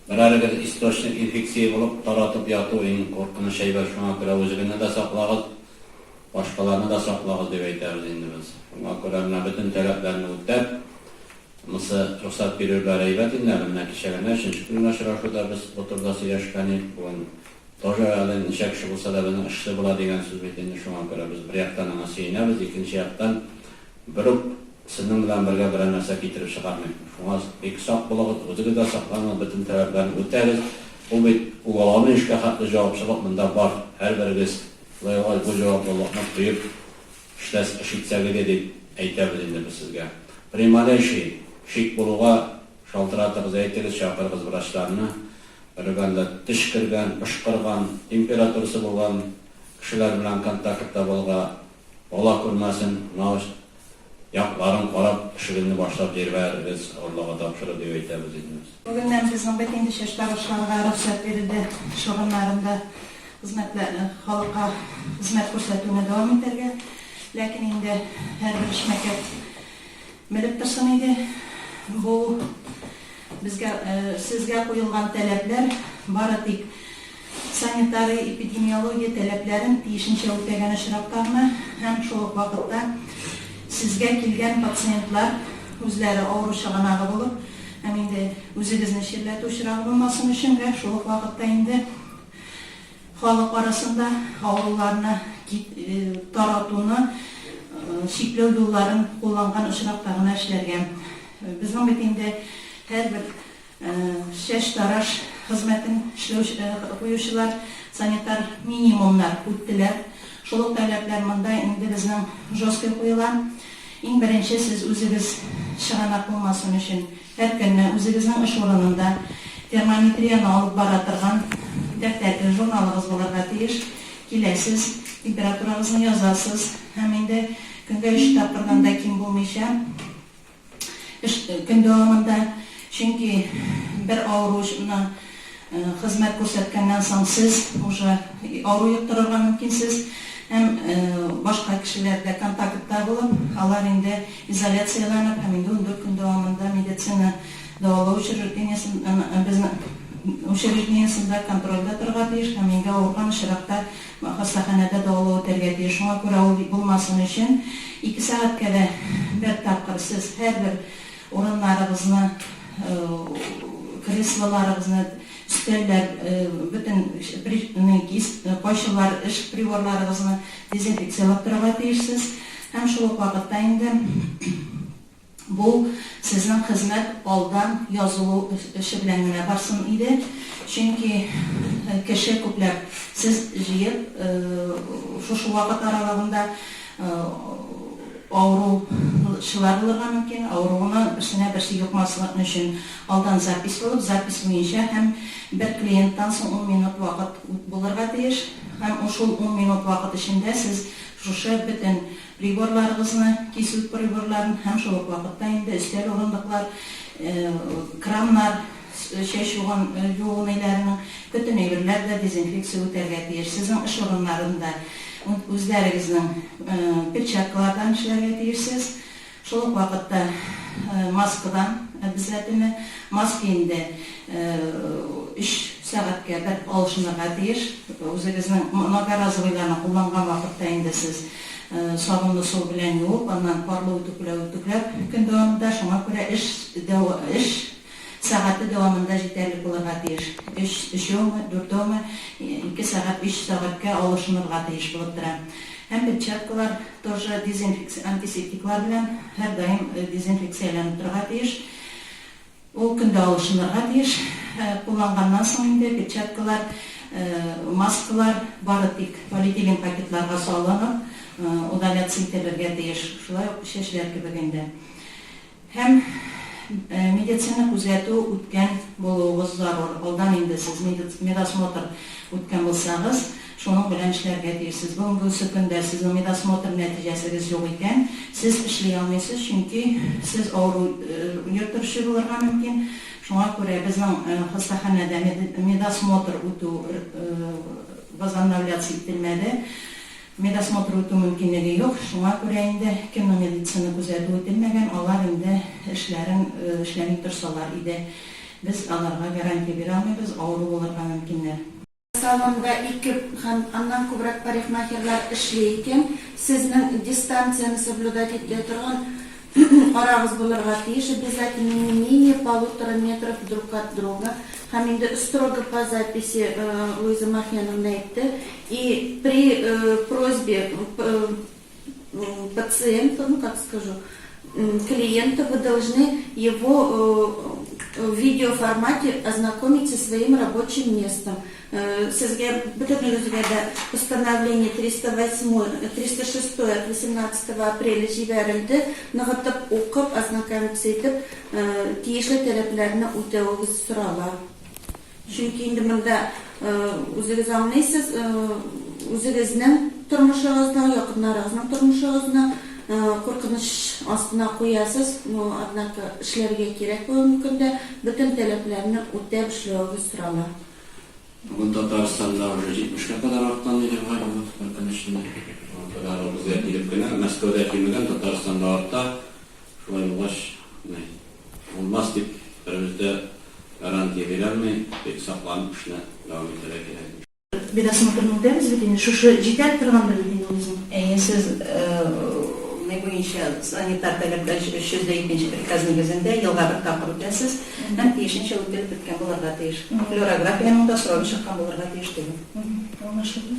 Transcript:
Берәрегез источник инфекции булып таратып яту иң куркыныч әйбер, шуңа күрә үзегезне дә саклагыз, башкаларны да саклагыз дип әйтәбез инде без. Шуңа күрә менә бөтен таләпләрне үтәп, монысы рөхсәт бирүләре әйбәт инде әле, менә кичә генә өченче көнне очрашуда без бу турыда сөйләшкән идек, бүген тоже әле ничә кеше булса да безнең эшле була дигән сүз бит инде, шуңа күрә без бер яктан аңа сөенәбез, икенче яктан бер үк Сезнең белән бергә берәр нәрсә китереп чыгармыйк. Шуңа бик сак булыгыз, үзегез дә сакланыгыз, бөтен таләпләрне үтәгез. Ул бит уголовный эшкә хәтле җавапчылык монда бар. Һәрберегез шулай булгач бу җаваплылыкны тоеп эшләс, эш итсәк иде дип әйтәбез инде без сезгә. При малейший шик булуга шалтыратыгыз, әйтегез, чакырыгыз врачларны. Берүк анда теш кергән, пошкырган, температурасы булган кешеләр белән контактта булырга бала күрмәсен, мынау Якларын карап, эшегезне башлап җирбәрегез, Аллага тапшырып, дип әйтәбез инде без. Бүгеннән безнең бит инде чәчтарашларга рөхсәт бирелде, эш урыннарында хезмәтләр, халыкка хезмәт күрсәтүне дәвам итәргә. Ләкин инде һәрбер эшмәкәр белеп торсын иде, бу безгә, сезгә куелган таләпләр бары тик Санитария-эпидемиология таләпләрен тиешенчә үтәгән очракта гына һәм шул ук вакытта сезгә килгән пациентлар үзләре авыру чыганагы булып һәм инде үзегезне чирләтү очрагы булмасын өчен вә шул ук вакытта инде халык арасында авыруларны таратуны чикләү юлларын кулланган очракта гына эшләргә. Безнең бит инде һәрбер Чәчтараш хезмәтен эшләүче куючылар санитар минимумнар үттеләр. Шул ук таләпләр монда инде безнең жесткий куела. Иң беренче сез үзегез чыганак булмасын өчен һәр көнне үзегезнең эш урынында термометрияне алып бара торган дәфтәр, журналыгыз булырга тиеш. Киләсез, температурагызны язасыз һәм инде көнгә өч тапкырдан да ким булмыйча, Эш көн дәвамында, чөнки бер авыручыны хезмәт күрсәткәннән соң сез уже авыру йоктырырга мөмкинсез һәм башка кешеләр дә контактта булып, алар инде изоляцияләнеп һәм инде 14 көн дәвамында медицина дәвалау учреждениесен безнең учреждениесендә контрольдә торырга тиеш һәм инде авырган очракта Хастаханәдә дәвалау үтәргә тиеш. Шуңа күрә ул булмасын өчен ике сәгатькә дә бер тапкыр сез һәрбер урыннарыгызны, креслоларыгызны, өстәлләр, бөтен кайчылар, эш приборларыгызны дезинфекцияләп торырга тиешсез. Һәм шул ук вакытта инде Бу сезнең хезмәт алдан язылу эше белән генә барсын иде, чөнки кеше күпләп сез җыеп, шушы вакыт аралыгында авыручылар булырга мөмкин, авыруны берсенә берсе йокмасын өчен алдан запись булып, запись буенча һәм бер клиенттан соң ун минут вакыт булырга тиеш һәм шул ун минут вакыт эчендә сез шушы бөтен Приборларыгызны, кисү приборларын һәм шул ук вакытта инде өстәл-урындыклар, краннар, чәч юган юу ниләренең, бөтен әйберләр дә дезинфекция үтәргә тиеш. Сезнең эш урыннарында үзләрегезнең перчаткалардан эшләргә тиешсез. Шул ук вакытта маскадан обязательно. Маска инде өч сәгатькә бер алышынырга тиеш. Үзегезнең многоразовыйларны кулланган вакытта инде сез сабынлы су белән юып, аннан парлы үтүкләү үтүкләп көн дәвамында, шуңа күрә эш эш Сәгате дәвамында җитәрлек булырга тиеш. Өч, өчәүме, дүртәүме, ике сәгать, өч сәгатькә алышынырга тиеш булып тора. Һәм перчаткалар тоже дезинфекция, антисептиклар белән һәрдаим дезинфекцияләнеп торырга тиеш. Ул көн дә алышынырга тиеш. Кулланганнан соң инде перчаткалар, маскалар бары тик полиэтилен пакетларга салынып, удаляться ителергә тиеш. Шулай ук чәчләр кебек инде. Һәм медицина күзәтү үткән булуыгыз зарур. Алдан инде сез медосмотр үткән булсагыз, шуның белән эшләргә тиешсез. Бүгенгесе көндә сезнең медосмотр нәтиҗәсегез юк икән, сез эшли алмыйсыз, чөнки сез авыру йөртүче булырга мөмкин. Шуңа күрә безнең хастаханәдә медосмотр үтү возобновляться ителмәде. Медосмотр үтү мөмкинлеге юк, шуңа күрә инде кемнең медицина күзәтү үтелмәгән, алар инде эшләрен эшләми торсалар иде, Без аларга гарантия бирә алмыйбыз, авыру булырга мөмкиннәр. Салонда ике һәм аннан күбрәк парикмахерлар эшли икән, сезнең дистанцияне соблюдать итә торган арагыз булырга тиеш, обязательно не менее полутора метров друг от друга. Һәм инде строго по записи Луиза Махьяновна әйтте, и при просьбе пациента, ну как скажу, клиента, вы должны его в видеоформате ознакомить со своим рабочим местом. Сезгә бөтенегезгә дә постановление 308, 306 от 18 апреля җибәрелде. Ныгытып укып, ознакомиться итеп, тиешле таләпләрне үтәвегез сорала. Чөнки инде монда үзегез аңлыйсыз, үзегезнең тормышыгызны, якыннарыгызның тормышыгызны куркыныч астына куясыз, но, однако, эшләргә кирәк бүгенге көндә, бөтен таләпләрне үтәп эшләвегез сорала. Бүген Татарстанда уже 70 кә кадәр арткан диде бугай бу бер көн эчендә. Шуңа күрә ул безгә килеп кенә, Мәскәүдә кимегән, Татарстанда арта. Шулай булгач, менә булмас дип беребез дә гарантия бирә алмый, тик сакланып эшне дәвам итәргә кирәк. Медосмотрны үтәбез бит инде, шушы җитә торгандыр бит инде ул безнең. Әйе, сез ни буенча санитар таләпләр 302 нче приказ нигезендә елга бер тапкыр үтәсез һәм тиешенчә үтелеп беткән булырга тиеш. Флюорографиянең дә срогы чыккан булырга тиеш түгел. Аңлашылды.